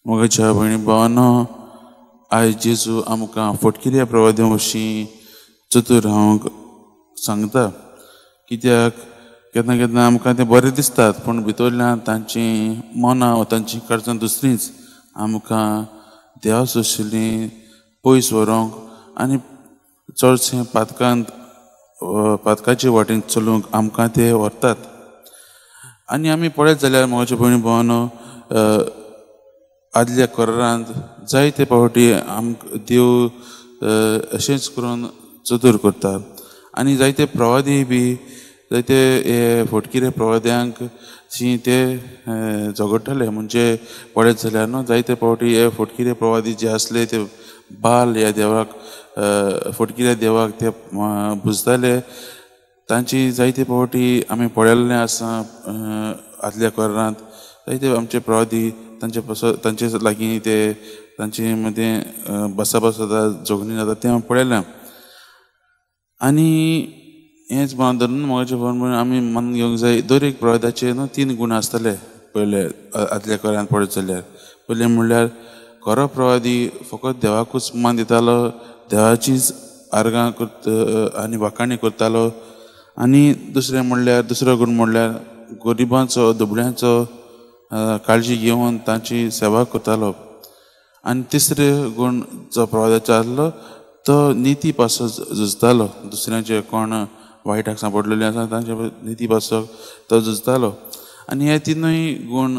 मोगाच्या भयणी भावांनो, आयज जेजू आमकां फटकिऱ्या प्रवाद्यां वशीं चतूर रावंक सांगता। कित्याक केन्ना केन्ना आमकां तें बरें दिसतात, पूण भितरल्यान तांचीं मनां वा तांचीं कार्यां दुसरींच आमकां देवा सोशिल्लीं पयस व्हरूंक आनी चडशें पातकांत पातकाचे वाटेन चलूंक आमकां ते व्हरतात। आनी आमी पळयत जाल्यार मोगाच्या भयणी भावांनो, आदल्या करारांत जायते फावटी आमकां देव अशेंच करून चतूर करता आनी जायते प्रवादी बी जायते हे फटकिरे प्रवाद्यांक शी ते झगडटाले। म्हणजे पळयत जाल्यार न्हू जायते फावटी हे फटकिरे प्रवादी जे आसले ते बाल ह्या देवाक फटकिऱ्या देवाक ते पुजताले। तांची जायते फावटी आमी पळयल्लें आसा आदल्या करारांत जायते आमचे प्रवादी तांचे पासत तांचे लागीं ते तांचे मदें बसाबस जाता, झगडीं जाता तें हांवें पळयलां। आनी हेंच भान धरून मोगाचे भावन आमी मन घेवंक जाय, दर एक प्रवादाचे न्हू तीन गूण आसतले। पयले आदल्या करारांत पळयत जाल्यार पयलें म्हणल्यार खरो प्रवादी फकत देवाकूच मान दितालो, देवाचीच आर्गां करता आनी वाखाणी करतालो। आनी दुसरें म्हणल्यार दुसरो गूण म्हणल्यार गरिबांचो दुबळ्यांचो काळजी घेवन तांची सेवा करतालो। आनी तिसरो गूण जो प्रवादाचो आसलो तो निती पासत झुजतालो, दुसऱ्यांचे कोण वायटाक सांपडलेले आसा तांचे निती पासत तो झुजतालो। आनी हे तिनूय गूण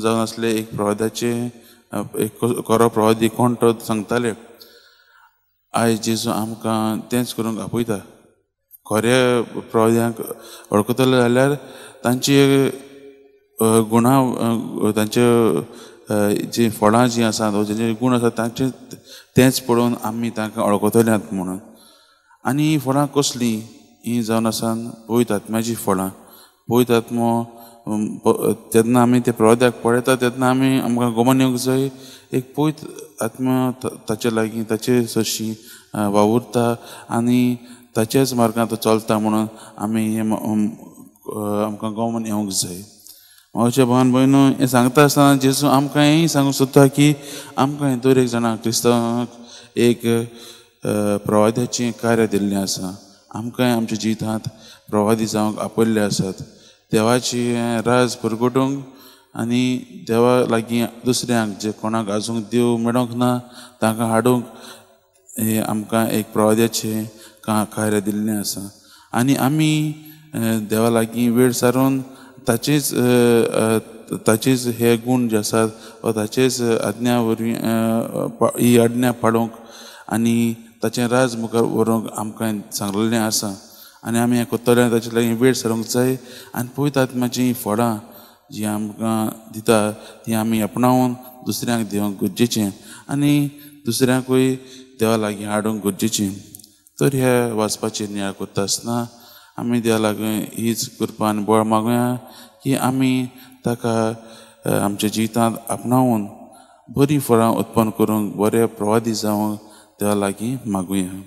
जावन आसले एक प्रवादाचे एक खरो प्रवादी कोण तो सांगताले। आयज जेजू आमकां तेंच करूंक आपयता। खऱ्या प्रवाद्यांक वळखतले जाल्यार तांची गुणां तांचे जीं फळां जीं आसात वा जेंचे गूण आसात तांचे तेंच पळोवन आमी तांकां वळखतले म्हणून। आनी हीं फळां कसलीं हीं जावन आसा पवित्र आत्म्याचीं फळां। पवित्र आत्मो तेन्ना आमी ते प्रवाद्याक पळयता तेन्ना आमी आमकां गमन येवंक जाय एक पवित्र आत्मा ताचे लागीं ताचे सरशी वावुरता आनी ताचेच मार्गान तो चलता म्हणून आमी हें आमकां गमन येवंक जाय। मोगाच्या भावान भयणो, हें सांगता आसतना जेजू आमकां हेंय सांगूंक सोदता की आमकां दर एक जाणां क्रिस्तांवांक एक प्रवाद्याचें कार्य दिल्लें आसा। आमकांय आमच्या जिवितांत प्रवादी जावंक आपयल्ले आसात, देवाची राज परगटूंक आनी देवा लागीं दुसऱ्यांक जे कोणाक आजूंक देव मेळोंक ना तांकां हाडूंक हें आमकां एक प्रवाद्याचें कार्य दिल्लें आसा। आनी आमी देवा लागीं वेळ सारून ताचेच ताचेच हे गूण जे आसात वा ताचेच आज्ञा वरवीं ही आज्ञा पाळोवंक आनी ताचें राज मुखार व्हरूंक आमकां सांगलेलें आसा। आनी आमी हें करतले ताचे लागीं वेळ सारूंक जाय आनी पवित्र आत्म्याचीं फळां जीं आमकां दिता तीं आमी आपणावन दुसऱ्यांक दिवंक गरजेचें आनी दुसऱ्यांकूय देवा लागीं हाडूंक गरजेचें। तर ह्या वाचपाचेर नियाळ करता आसतना आमी देवा लागीं हीच कृपा आनी बळ मागुया की आमी ताका आमच्या जिवितांत आपणावन बरीं फळां उत्पन्न करूंक बरे प्रवादी जावंक देवा लागीं मागुया।